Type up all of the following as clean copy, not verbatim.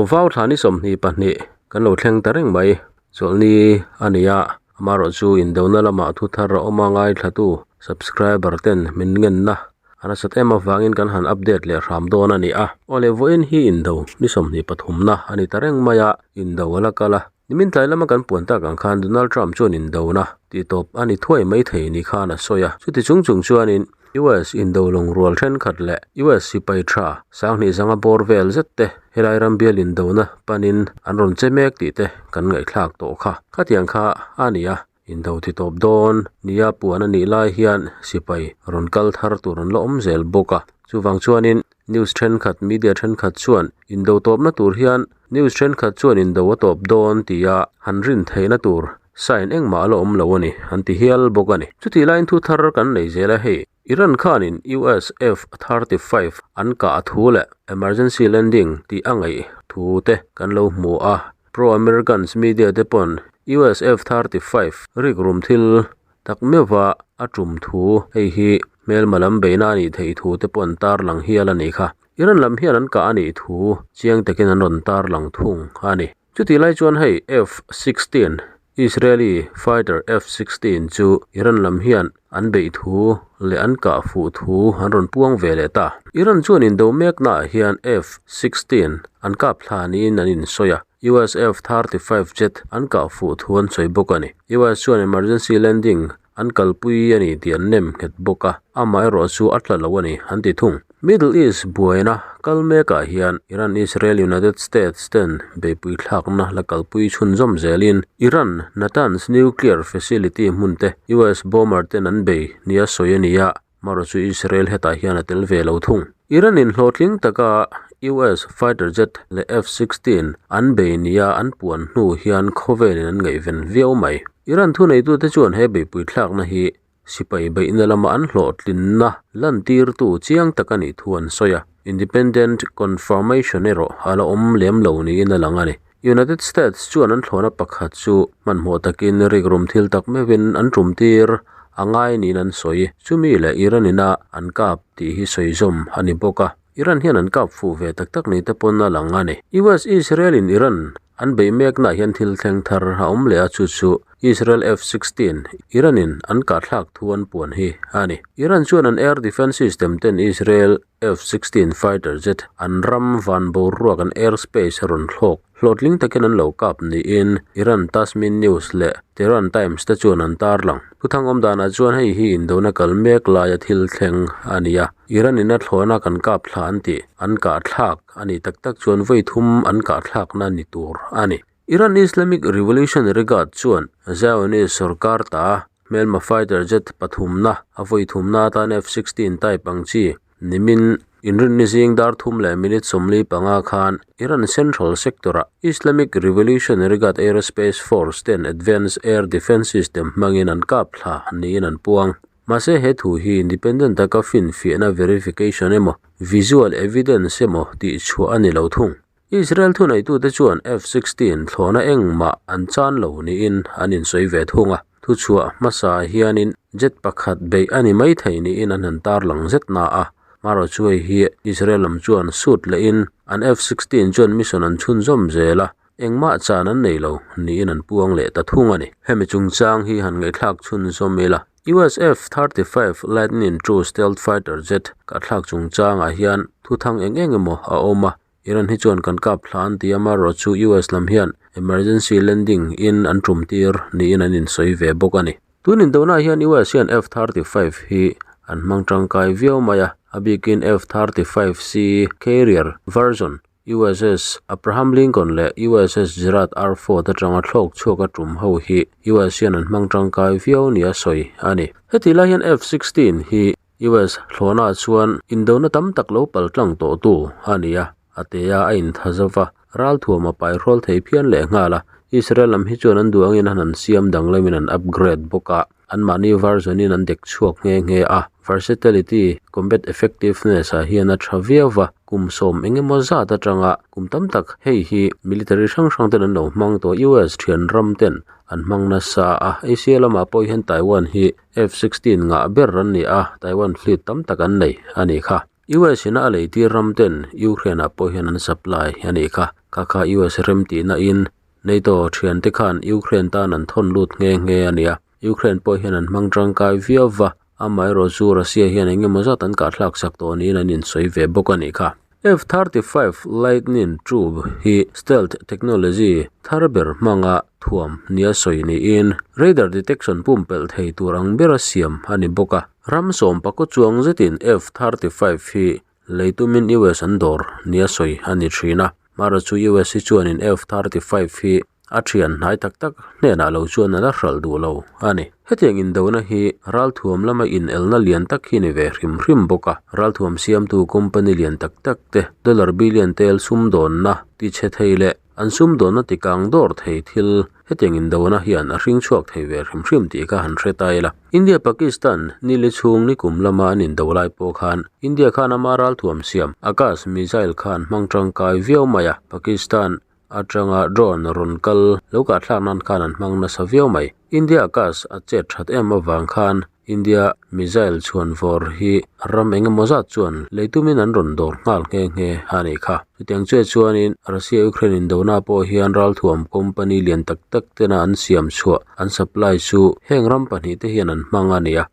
Aw vau thla ni 22 kan lo thleng ta reng mai. Chawlhni a ni a, amaherawhchu indona lamah thu thar a awm a ngaithlatu subscriber ten min ngenna a nasat em avangin kan han update leh hram dawn a ni a. Aw leh vawiin hi indo ni 23na a ni ta reng mai a, indo a la kal a. Nimin tlai lama kan puan tak ang khan Donald Trump chuan indona tih tawp a ni thuai mai thei ni khan a sawi a. Chuti chung chung chuanin US indo lawng rual thenkhat leh US sipai tha 2000 zanga bawr vel zet te helai ram bial indona panin an rawn che mek tih te kan ngaihthlak tawh kha. Khatiang kha a ni a, indo ti tawp dawn nia puan a nih lai hian sipai rawn kal thar tur an la awm zel bawk a. Chuvang chuanin news thenkhat media thenkhat chuan indo tawpna tur hian news thenkhat chuan indo a tawp dawn tia han rin theihna tur sign engmah a la awm lo a ni an ti hial bawk a ni. Chutih laiin thu thar kan nei zel a hei. Iran khanin US F-35 an kah thu leh emergency landing tih a ngaih thu te kan lo hmu a. Pro-Americans media te pawn US F-35 rik rum thil tak meuha a tum thu hei hi hmelma lam beihna a nih theih thu te pawh an tarlang hial a nih kha. Iran lam hian an kah a nih thu chiang takin an rawn tarlang thung a ni. Chutih lai chuan hei F-16 Israeli fighter F-16 chu Iran lam hian an beih thu leh an kah fuh thu an rawn puang ve leh ta. Iran chuan indo meknaah hian F-16 an kap thla niin an insawi a, US F-35 jet an kah fuh thu an sawi bawk a ni. US chuan emergency landing an kalpui a ni tih an nem nghet bawk a, amaherawh chu a tla lo a ni an ti thung. Middle East buaina kal mekah hian Iran Israel United States ten beihpui thlakna la kalpui chhunzawm zelin Iran Natanz nuclear facility hmun te US bomber ten an bei nia sawi a ni a, marawh chu Israel hetah hian a tel ve lo thung. Iran in hlawhtling taka US fighter jet leh F-16 an bei nia an puan hnu hian khawvelin an ngaihven viau mai. Iran thuneitute chuan he beihpui thlakna hi sipai beihna lama an hlawhtlinna lantirtu chiang tak a nih thu an sawi a. Independent confirmation erawh a la awm lem lo niin a lang a ni. United States chuan an thlawhna pakhat chu hmanhmawh takin rik rum thil tak meuhin an tum tir a ngai niin an sawi. Chumi leh Iran ina an kap tih hi sawi zawm a ni bawk a. Iran hian an kap fuh ve tak tak ni te pawn a lang a ni. US Israel in Iran an beih meknaah hian thil thleng thar a awm leh a, chu chu Israel F-16 Iran in an kah thlak thu an puan hi a ni. Iran chuan an air defence system ten Israel F-16 fighter jet an ram van boruak an airspace a rawn thlawk hlawhtling takin an lo kap niin Iran Tasmin News leh Tehran Times te chuan an tarlang. Thuthang awm danah chuan hei hi indona kal mek laia thil thleng a ni a, Iran in a thlawhna kan kap thla an tih an kah thlak a nih tak tak chuan vawi thum an kah thlakna ni tur a ni. Iran Islamic Revolutionary Guard chuan Zionist sorkar ta hmelma fighter jet pathumna a vawi thumna atan F-16 type ang chi nimin inrinni zing dar thum leh minute 45 khan Iran Central Sector-ah Islamic Revolutionary Guard Aerospace Force ten Advanced Air Defense System hmangin an kap thla niin an puang. Mahse he thu hi independent taka finfiahna verification emaw visual evidence emaw tih chhuah a ni lo thung. Israel thuneitute chuan F-16 thlawhna engmah an chan lo niin an insawi ve thung a. Thu chhuah hmasa hianin jet pakhat beih a ni mai thei niin an han tarlang zet na a. Marawh chu hei hi Israel lam chuan sut lehin an F-16 chuan mission an chhunzawm zel a, engmah chan an nei lo niin an puang leh ta thung a ni. Hemi chungchang hi han ngaihthlak chhunzawm ila. US F-35 Lightning II stealth fighter jet kahthlak chungchangah hian thuthang eng eng emaw a awm a, Iran hi chuan kan kap thla an ti a, marawh chu US lam hian emergency landing in an tum tir niin an insawi ve bawk a ni. Tun indonah hian US hian F-35 hi an hmang tangkai viau mai a, a bikin F-35C carrier version USS Abraham Lincoln leh USS Gerald R. Ford atanga thlawk chhuak a tum ho hi US hian an hmang tangkai viau nia sawi a ni. Heti lai hian F-16 hi US thlawhnaah chuan indona tam tak lo pal tlang tawh tu a ni a, a te a a intha zova, ralthuam a paihrawl thei phian leh nghal a. Israel lam hi chuan an duh angin an han siam danglamin an upgrade bawk a, anmahni version in an dek chhuak nghe nghe a. Versatility, combat effectiveness ah hian a tha viau va, kum sawm eng emaw zat atanga kum tam tak hei hi military hrang hrang ten an lo hmang tawh US thian ram ten an hmang nasa a. Asia lamah pawh hian Taiwan hi F-16 ngah ber an ni a, Taiwan fleet tam tak an nei a nih kha. US in a lei tir ram ten Ukraine ah pawh hian an supply a nih kha. Kha kha US rem tihna in NATO thiante khan Ukraine tan an thawn lut nghe nghe a nia. Ukraine pawh hian an hmang tangkai viau va, amaherawh chu Russia hian eng emaw zat an kahthlak sak tawh niin an insawi ve bawk a nih kha. F 35 Lightning ii hi stealth technology thar ber hmanga thuam nia sawi niin radar detection pumpelh thei tur ang bera siam a ni bawk a. Ram sawm pakua chuang zetin F 35 hi lei tumin US an dawr nia sawi a ni thin a. Mara chu US hi chuanin F 35 hi a thian hnai tak tak hnenah lo chuan a la hralh duh lo a ni. Hetiang indona hi ralthuam lama inelna lian tak hi ni ve hrim hrim bawk a, ralthuam siamtu company lian tak tak te dollar billion tel sumdawnna tichhe thei leh an sumdawnna tikang dawr thei thil hetiang indona hian a hring chhuak thei ve hrim hrim tih kha han hre ta ila. India Pakistan nili chhung nikum lama an indo lai pawh khan India khan ama ralthuam siam Akash missile khan hmang tangkai viau mai a, Pakistan atanga drone rawn kal lo kah thlak nan khan an hmang nasa viau mai. India Akash a chet that em avang khan India missile chhuan vawr hi ram eng emaw zat chuan lei tumin an rawn dawr nghal nghe nghe a nih kha. Chutiang chiah chuanin Russia Ukraine indona pawh hian ralthuam company lian tak tak tena an siam chhuah an supply chu heng ram pahnih te hian an hmang a ni a.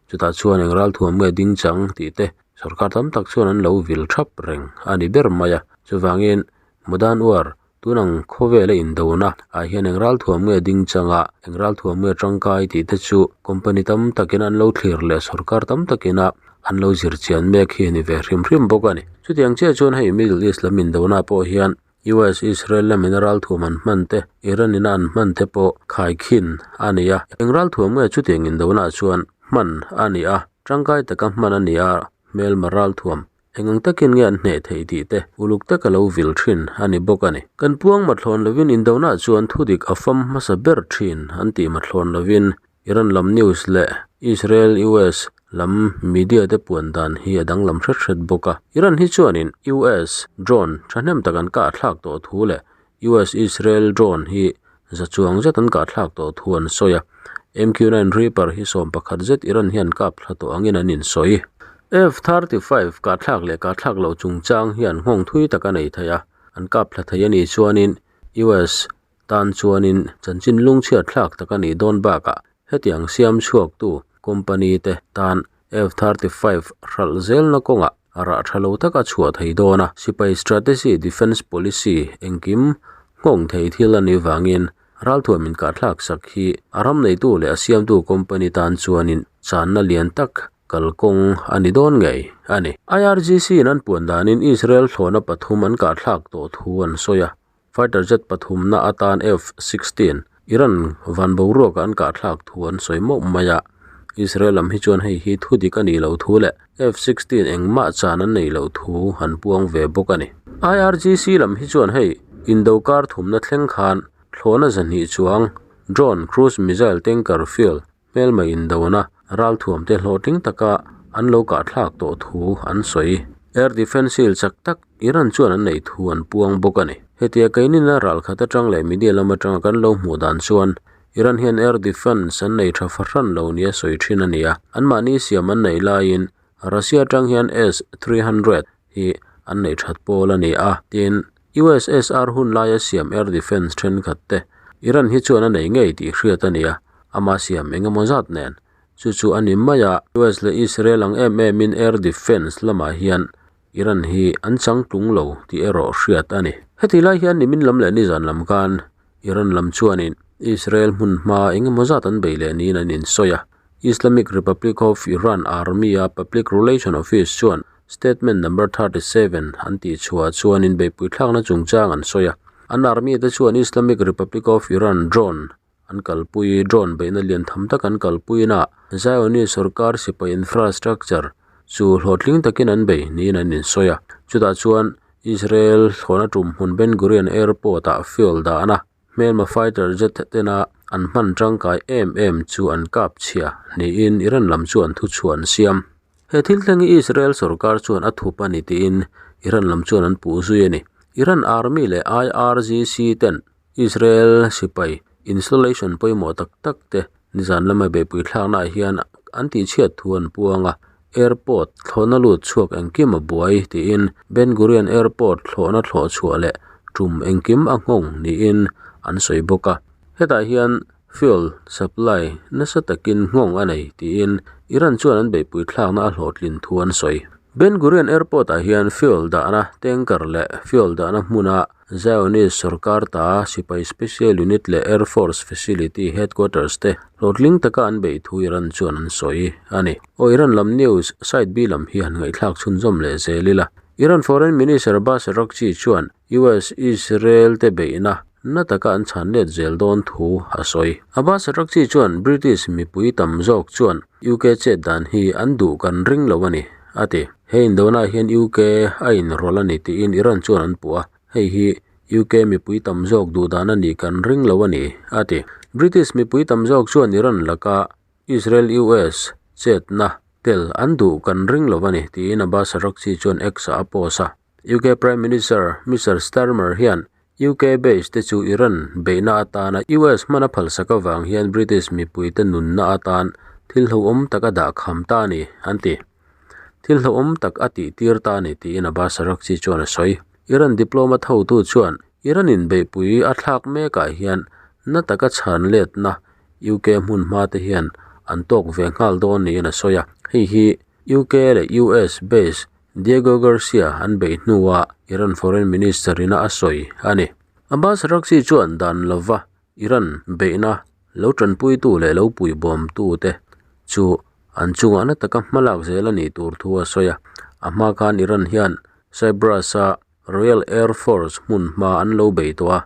Chutah chuan eng ralthuam nge ding chang tih te sorkar tam tak chuan an lo vil thap reng a ni ber mai a. Chuvangin Modern War, tun ang khawvela indona ah hian eng ralthuam nge ding changa, eng ralthuam nge tangkai tih te chu company tam takin an lo thlir leh sorkar tam takina an lo zir chian mek hi a ni ve hrim hrim bawk a ni. Chutiang chiah chuan hei Middle East lam indona pawh hian US, Israel lamina ralthuam an hman te, Iran ina an hman te pawh khaikhin a ni a. Eng ralthuam nge chutiang indona chuan hman a ni a, tangkai taka hman a ni a, hmelma ralthuam Eng ang takin nge an hneh theih tih te uluk taka lo vil thin a ni bawk a ni. Kan puang mathlawn lovin indona chuan thudik a fam hmasa ber thin an tih mathlawn lovin Iran lam news leh Israel US lam media te puan dan hi a danglam hret hret bawk a. Iran hi chuanin US drone thahnem tak an kah thlak tawh thu leh US Israel drone hi za chuang zet an kah thlak tawh thu an sawi a. MQ-9 Reaper hi 11 zet Iran hian kap thla tawh angin an insawi. F-35 kah thlak leh kah thlak loh chungchang hian nghawng thui tak a nei thei a, an kap thla thei a nih chuanin US tan chuanin chanchin lungchhiat thlak tak a nih dawn bakah hetiang siam chhuaktu company te tan F-35 hralh zelna kawngah a rah tha lo taka chhuah thei dawn a, sipai strategy defence policy engkim nghawng thei thil a nih vangin ralthuam inkahthlak sak hi a ram neitu leh a siamtu company tan chuanin channa lian tak kalkawng a ni dawn ngei a ni. IRGC in an puan danin Israel thlawhna pathum an kahthlak tawh thu an sawi a, fighter jet pathumna atan F-16 Iran van boruaka an kahthlak thu an sawi mawp mai a. Israel lam hi chuan hei hi thu dik a nih loh thu leh F-16 engmah chan an neih loh thu an puang ve bawk a ni. IRGC lam hi chuan hei indo kar thumna thleng khan thlawhna zahnih chuang drone, cruise missile, tanker fuel hmelma indona ralthuam te hlawhtling taka an lo kahthlak tawh thu an sawi. Air defence shield chak tak Iran chuan an neih thu an puang bawk a ni. Hetia keinina ral khat atang leh media lam atanga kan lo hmuh dan chuan Iran hian air defence an nei tha fahran lo nia sawi thin a ni a. Anmahni siam an neih laiin Russia atang hian S-300 hi an neih that pawl a ni a. Tin, USSR hun laia siam air defence thenkhat te Iran hi chuan a nei ngei tih hriat a ni a, ama siam eng emaw zat nen. Chu chu a ni mai a, US leh Israel ang em emin air defence lamah hian Iran hi an changtlung lo tih erawh hriat a ni. Heti lai hian nimin lam leh nizan lam khan Iran lam chuanin Israel hmun hma eng emaw zat an bei leh niin an insawi a. Islamic Republic of Iran Army-a Public Relation Office chuan Statement Number 37 an tih chhuah chuanin beihpui thlakna chungchang an sawi a. An army te chuan Islamic Republic of Iran drone an kalpui, drone beihna lian tham tak an kalpuina Zionist sorkar sipai infrastructure chu hlawhtling takin an bei niin an insawi a. Chutah chuan Israel thlawhna tum hmun Ben Gurion Airport ah fuel dahna hmelma fighter jet tena an hman tangkai em em chu an kap chhia niin Iran lam chuan thuchhuah an siam. He thil thleng hi Israel sorkar chuan a thup a ni tiin Iran lam chuan an puh zui a ni. Iran Army leh IRGC ten Israel sipai installation pawimawh tak tak te nizan lama beihpui thlaknaah hian an tihchhiat thu an puang a, airport thlawhna lut chhuak engkim a buai tiin Ben Gurion Airport thlawhna thlawh chhuah leh tum engkim a nghawng niin an sawi bawk a. Hetah hian fuel supply nasa takin nghawng a nei tiin Iran chuan an beihpui thlakna a hlawhtlin thu an sawi. Ben Gurion Airport ah hian fuel dahna tanker leh fuel dahna hmuna Zionist sorkar ta sipai special unit leh Air Force facility headquarters te hlawhtling taka an beih thu Iran chuan an sawi a ni. Aw Iran lam news site B lam hi han ngaihthlak chhunzawm leh zel ila. Iran Foreign Minister Abbas Araghchi chuan US Israel te beihna na taka an chhan let zel dawn thu a sawi. Abbas Araghchi chuan British mipui tam zawk chuan UK chet dan hi an duh kan ring lo a ni, a ti. He indona hian UK a inrawlh a ni tiin Iran chuan an puh a, hei hi UK mipui tam zawk duh dan a nih kan ring lo a ni, a ti. British mipui tam zawk chuan Iran laka Israel-US chetna tel an duh kan ring lo a ni, tiin Abbas Araghchi chuan X-ah a post a. UK Prime Minister Mister Starmer hian UK base te chu Iran beihna atana US hman a phalsak avang hian British mipuite nunna atan thil hlauhawm tak a dah kham ta a ni, an ti. Thil hlauhawm tak a tihtir ta a ni, tiin Abbas Araghchi chuan a sawi. Iran diplomat hotu chuan Iran in beihpui a thlak mekah hian na taka chhan letna UK hmun hma te hian an tawk ve nghal dawn niin a sawi a. Hei hi UK leh US base Diego Garcia an beih hnuah Iran Foreign Minister ina a sawi a ni. Abbas Araghchi chuan dan lova Iran beihna lo tanpuitu leh lo puibawmtu te chu an chungah na taka hmalak zel a nih tur thu a sawi a. A hma khan Iran hian Cyprus-a Royal Air Force hmun hma an lo bei tawh a,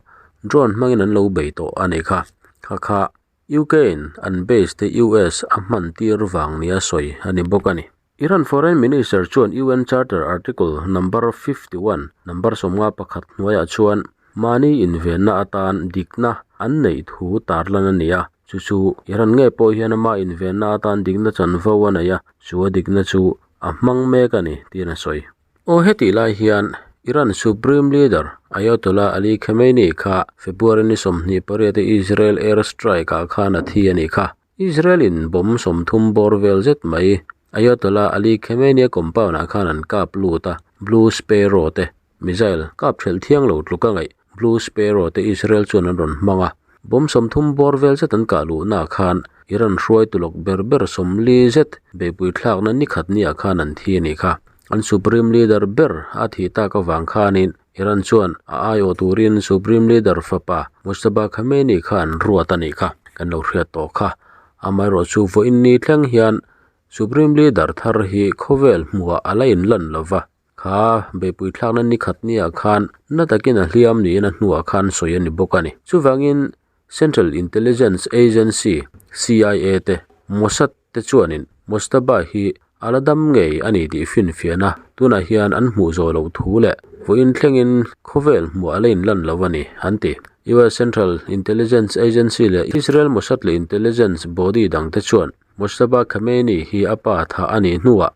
drone hmangin an lo bei tawh a ni kha. Kha kha UK in an base te US a hman tir vang nia sawi a ni bawk a ni. Iran Foreign Minister chuan UN Charter Article number 51, number 51 hnuaiah chuan mahni invenna atan dikna an neih thu tarlan a ni a, chu chu Iran nge pawh hian ama invenna atan dikna chanvo a nei a, chu a dikna chu a hmang mek a ni tiin a sawi. Aw hetih lai hian Iran Supreme Leader Ayatollah Ali Khamenei kha February ni 28 a Israel air strike ah khan a thi a nih kha. Israel in bomb 30 bawr vel zet mai Ayatollah Ali Khamenei a compound ah khan an kap lut a, Blue Sparrow te missile kap thelh thiang lo tluk a ngaih Blue Sparrow te Israel chuan an rawn hmang a, bomb 30 bawr vel zet an kah luhna ah khan Iran hruaitu lawk ber ber 40 zet beihpui thlakna ni khat ni ah khan an thi a nih kha. An Supreme Leader ber a thih tak avang khanin Iran chuan a aiawh turin Supreme Leader fapa Mojtaba Khamenei kha an ruat a nih kha kan lo hriat tawh kha. Amaherawh chu vawiin ni thleng hian Supreme Leader thar hi khawvel hmuhah a la inlan lo va, kha beihpui thlakna ni khat niah khan na takin a hliam niin a hnuah khan sawi a ni bawk a ni. Chuvangin Central Intelligence Agency, CIA, te Mossad te chuanin Mojtaba hi a la dam ngei a ni tih finfiahna tunah hian an hmuh zawh loh thu leh vawiin thlengin khawvel hmuh a la inlan lo a ni, an ti. US Central Intelligence Agency leh Israel Mossad leh intelligence body dangte chuan Mojtaba Khamenei hi a pa thah a nih hnuah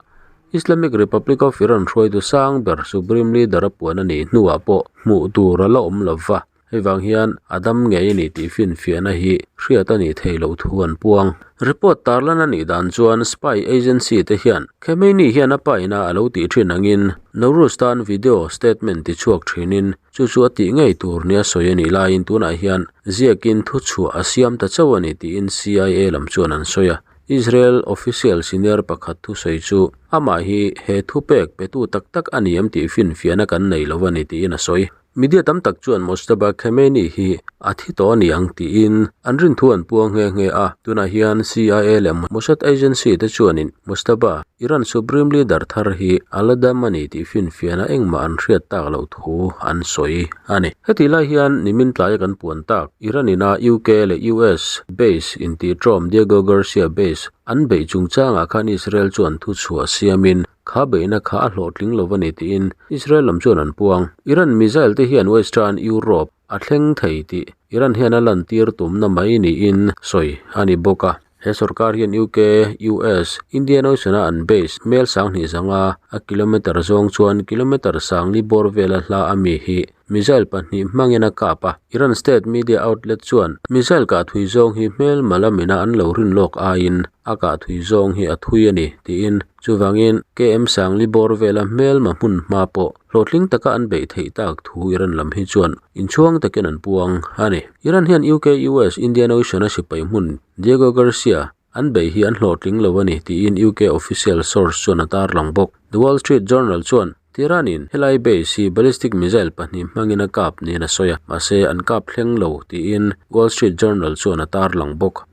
Islamic Republic of Iran hruaitu sang ber Supreme Leader a puan a nih hnuah pawh hmuh tur a la awm lo va. Hei vang hian a dam ngei a ni tih finfiahna hi hriat a nih theih loh thu an puang. Report tarlan a nih dan chuan spy agency te hian Khamenei hian a pa ina a lo tih thin angin Nowruz tan video statement ti chhuak thinin chu chu a tih ngei tur nia sawi a nih laiin tunah hian ziakin thuchhuah a siam ta chauh a ni tiin CIA lam chuan an sawi a. Israel official senior pakhat thusawi chu amah hi he thupek petu tak tak a ni em tih finfiahna kan nei lo a ni tiin a sawi. Media tam tak chuan Mojtaba Khamenei hi a thi tawh a ni ang tiin an rinthu an puang nghe nghe a. Tunah hian CIA leh Mossad agency te chuanin Mojtaba, Iran Supreme Leader thar hi a la dam a ni tih finfiahna engmah an hriat tak loh thu an sawi a ni. Hetih lai hian nimin tlaia kan puan tak Iran ina UK leh US base intihṭawm Diego Garcia base an beih chungchangah khan Israel chuan thuchhuah siamin Kha beihna kha a hlawhtling lo a ni tiin Israel lam chuan an puang. Iran missile te hian Western Europe a thleng thei tih Iran hian a lantir tumna mai niin sawi a ni bawk a. He sorkar hian UK, US, Indian Ocean a an base hmel 2005 a kilometer zawng chuan kilometer 50 bawr vela hla a mi hi. missile pahnih hmangin a kap a. Iran state media outlet chuan missile kah thui zawng hi hmelma lamina an lo rin lawk aiin a kah thui zawng hi a thui a ni tiin chuvangin KM Sangli bawr vela hmelma hmun hma pawh hlawhtling taka an beih theih tak thu Iran lam hi chuan inchhuang takin an puang a ni. Iran hian UK, US, Indian Ocean a sipai hmun Diego Garcia an beih hi an hlawhtling lo a ni tiin UK official source chuan a tarlang bawk. The Wall Street Journal chuan Tehran-in helai base hi ballistic missile pahnih hmangin a kap niin a sawi a, mahse an kap thleng lo tiin Wall Street Journal chuan a tarlang bawk.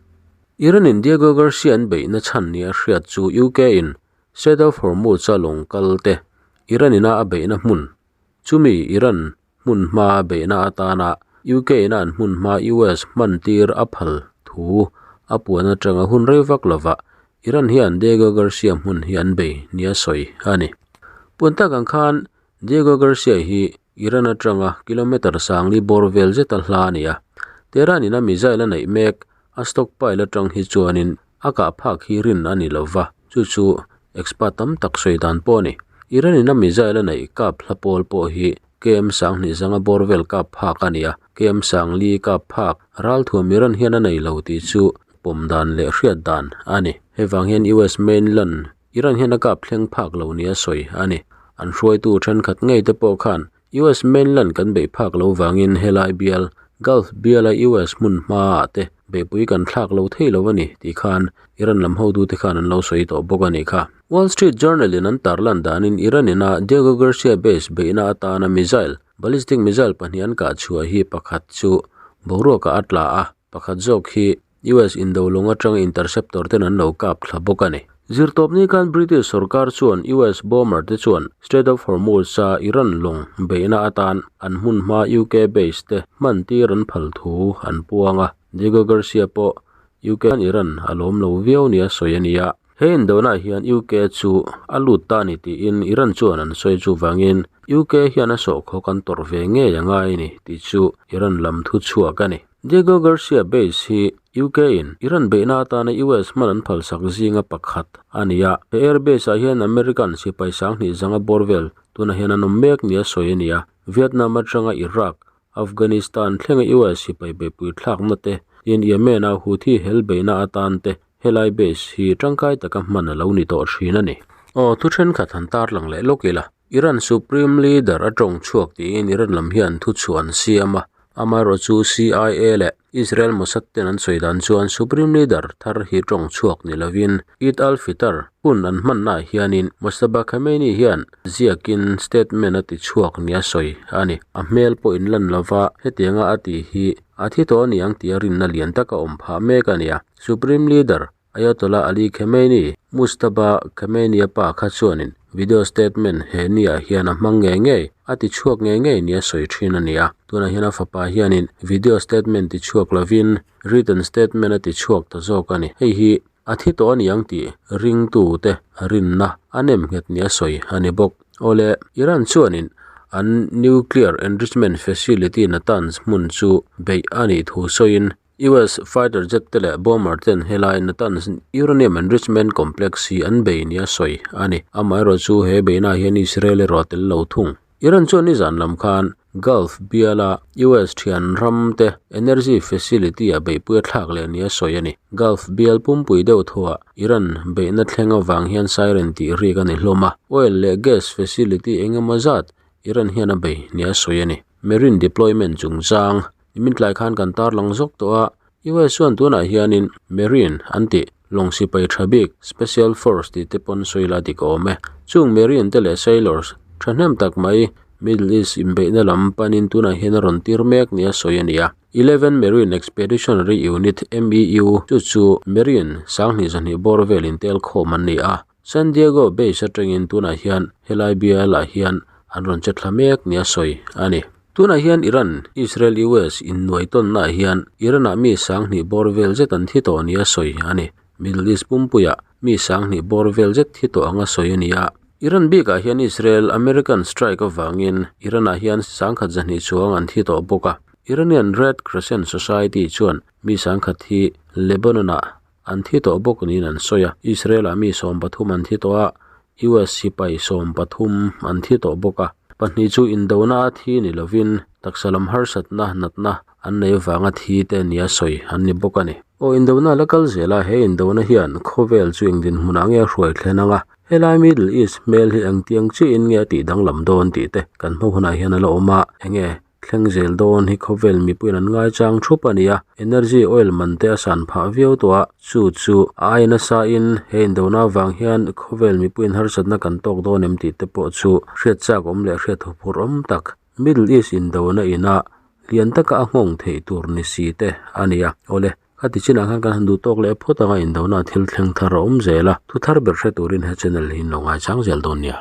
Iran-in Diego Garcia an beihna chhan nia a hriat chu UK-in Strait of Hormuz-a lawng kal te Iran-ina a beihna hmun chumi Iran hmunhma beihna atana UK-in a an hmunhma US hman tir a phal thu a puan atanga hun rei vak lovah Iran hian Diego Garcia hmun hi an bei nia sawi a ni. Puan tak ang khan Diego Garcia hi Iran atanga kilometre sangli bawr vel zeta hla a ni a, Tehran in a missile a neih mek a stockpile atang hi chuanin A kah phak hi rin a ni lo va, chu chu expert tam tak sawi dan pawh a ni. Iran in a missile a neih kap hla pawl pawh hi KM sanghnih zanga bawr vel kap phak a ni a, KM sangli kap phak ralthuam Iran hian a nei lo tih chu pawm dan leh hriat dan a ni. Hei vang hian US mainland Iran hian a kap thleng phak lo nia sawi a ni. An hruaitu thenkhat ngei te pawh khan US mainland kan beih phak lo vangin helai bial, Gulf biala US hmun hmaah te beihpui kan thlak lo thei lo a ni tih khan Iran lam hotute khan an lo sawi tawh bawk a nih kha. Wall Street Journal in an tarlan danin Iran ina Diego Garcia base beihna atana missile, ballistic missile pahnih an kah chhuah hi pakhat chu boruakah a tla a, Pakhat zawk hi US indo lawng atanga interceptor ten an lo kap thla bawk a ni. Zirtawpni khan British sorkar chuan US bomber te chuan Strait of Hormuz a Iran lawng beihna atan an hmun hma UK base te hman tir an phal thu an puang a. Diego Garcia pawh UK khan Iran a lawm lo viau nia sawi a ni a. He indona hian UK chu a lut ta a ni tiin Iran chuan an sawi chuvangin UK hian a sawhkhawk an tawrh ve ngei a ngai a ni tih chu Iran lam thu chhuak a ni. Diego Garcia base hi UK in Iran beihna atana US hman an phalsak zinga pakhat a ni a. He air base ah hian American sipai sanghnih zanga bawr vel tunah hian an awm mek nia sawi a ni a. Vietnam atanga Iraq, Afghanistan thlenga US sipai beihpui thlakna te, tin Yemen a Houthi hel beihna atan te helai base hi tangkai taka hman a lo ni tawh thin a ni. Aw, thu thenkhat han tarlang leh lawk ila. Iran Supreme Leader a tawng chhuak tiin Iran lam hian thu chhuah an siam a, amaherawhchu CIA leh Israel Mossad ten an sawi dan chuan Supreme Leader thar hi tawng chhuak ni lovin Eid al-Fitr hun an hmannaah hianin Mojtaba Khamenei hian ziakin statement a ti chhuak nia sawi a ni. A hmel pawh inlan lova hetianga a tih hi a thi tawh a ni ang tia rinna lian tak a awm phah mek a ni a, Supreme Leader Ayatollah Ali Khamenei, Mujtaba Khamenei-a pa kha chuanin video statement he niah hian a hmang ngei ngei, a ti chhuak ngei ngei nia sawi thin a ni a. Tunah hian a fapa hianin video statement ti chhuak lovin written statement a ti chhuak ta zawk a ni. Hei hi a thi tawh a ni ang tih ringtute rinna a nem nghet nia sawi a ni bawk. Awle, Iran chuanin an nuclear enrichment facility Natanz hmun chu beih a nih thu sawiin US fighter jet te leh bomber ten helai Natanz uranium enrichment complex hi an bei nia sawi a ni. Amaherawhchu he beihna hian Israel erawh a tel lo thung. Iran chuan nizan lam khan Gulf biala US thian ram te energy facility a beihpui a thlak leh nia sawi a ni. Gulf bial pumpui deuh thuah Iran beihna thleng avang hian siren tih rik a ni hlawm a. Oil leh gas facility engemaw zat Iran hian a bei nia sawi a ni. Marine deployment chungchang Nimin tlai khan kan tarlang zawk tawh a, US chuan tunah hianin Marine an tih lawng sipai tha bik, Special Force tih te pawn sawi la dik a awm e. Chung Marine te leh Sailors thahnem tak mai Middle East inbeihna lam panin tunah hian a rawn tir mek nia sawi a ni a. Eleven Marine Expeditionary Unit, MEU, chu chu Marine sanghnih zahnih bawr vel intel khawm an ni a. San Diego base atangin tunah hian helai bialah hian an rawn che thla mek nia sawi a ni. Tunah hian Iran, Israel US innuai tawnnaah hian Iran-ah mi sanghnih bawr vel zet an thi tawh nia sawi a ni. Middle East pumpuiah mi sanghnih bawr vel zet thi tawh anga sawi a ni a. Iran bikah hian Israel American strike avangin Iran-ah hian sangkhat zahnih chuang an thi tawh bawk a. Iranian Red Crescent Society chuan mi sangkhat hi Lebanon-ah an thi tawh bawk niin an sawi a. Israel-ah mi 13 an thi tawh a, US sipai 13 an thi tawh bawk a. Pahnih chu indona a thi ni lovin taksa lam harsatna natna an nei avanga thi te nia sawi an ni bawk a ni. Aw indona la kal zel a, he indona hian khawvel chu eng dinhmun ah nge a hruai thlen ang a, helai Middle East hmel hi engtiang chiahin nge a tih danglam dawn tih te kan hma hunah hian a la awm a, enge thleng zel dawn hi khawvel mipuiin an ngaichang thup a ni a, energy oil man te a san phah viau tawh a, chu chu a aia nasa in he indona avang hian khawvel mipuiin harsatna kan tawk dawn em tih te pawh chu hriat chak awm leh hriat huphurh awm tak Middle East indona ina lian taka a nghawng theih tur ni si te a ni a, awle khati chinah khan kan han duh tawk leh phawt anga indona thil thleng thar a awm zel a, thu thar ber hre turin he channel hi in lo ngaichang zel dawn nia.